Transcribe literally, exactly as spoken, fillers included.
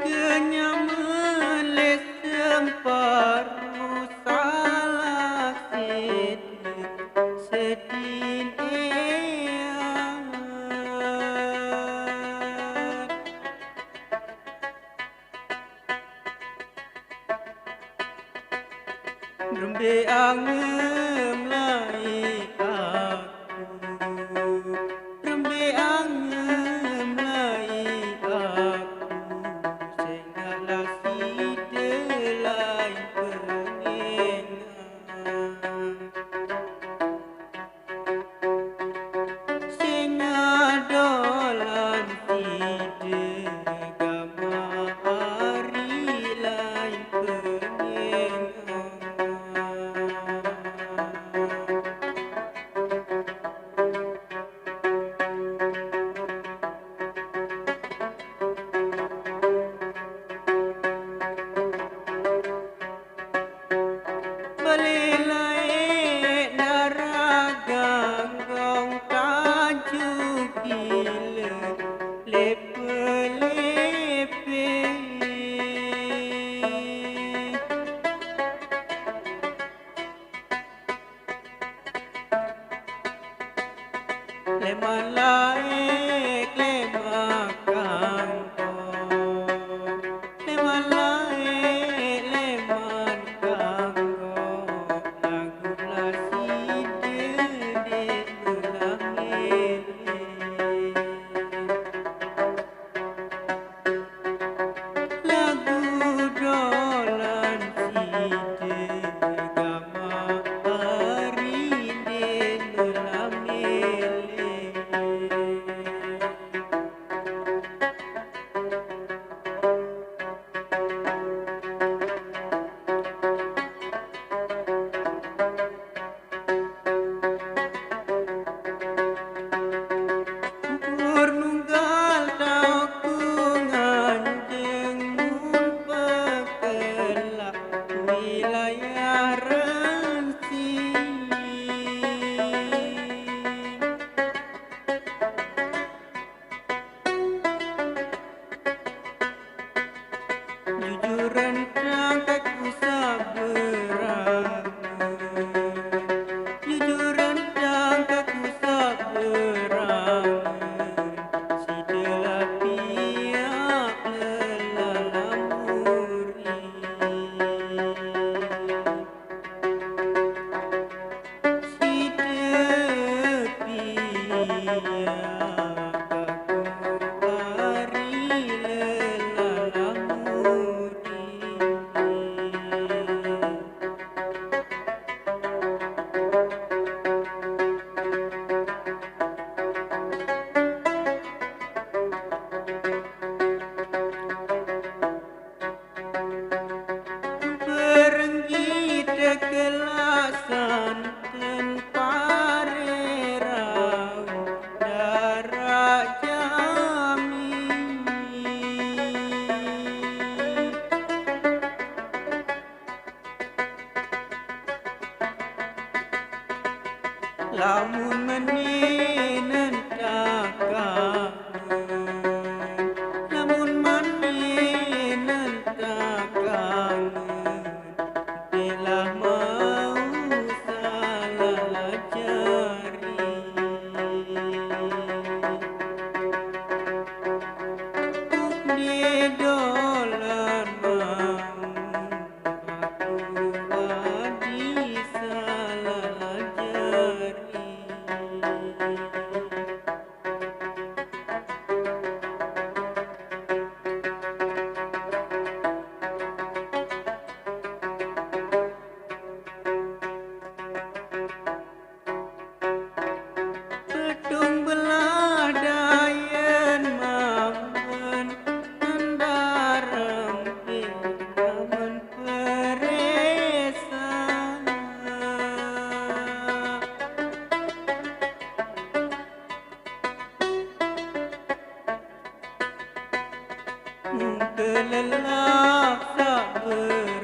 Kenyaman le semparu salah siti sedin eang. Rembe angem lai aku, rembe angem lai aku, sengak la sida lai pengengan. Sing adolan sida gama ari lain pengengan. Belilai dara ganggong tajuk gila lepe-lepe. Leman lae, leman kangkong. Leman lae, leman kangkong. Lagu la sida dek belah ngelek. Lagu dolan sida gama ari dek belah ngelek. Ukur nunggal tau ku nganjeng mun pekelak wilayah Rensi. Jujur rentang kaku saberangan. Jujur rentang kaku saberangan. Sida la piak lelalamuri. Sida piak aku ari lelalamuri. Perenggi tekelak santen pare rau darak jami. Lamun meni nentang kangen, lamun meni nentang kangen, dek lah mau salah jari. Dek dolan mau aku adi salah jari. Kelelah sabun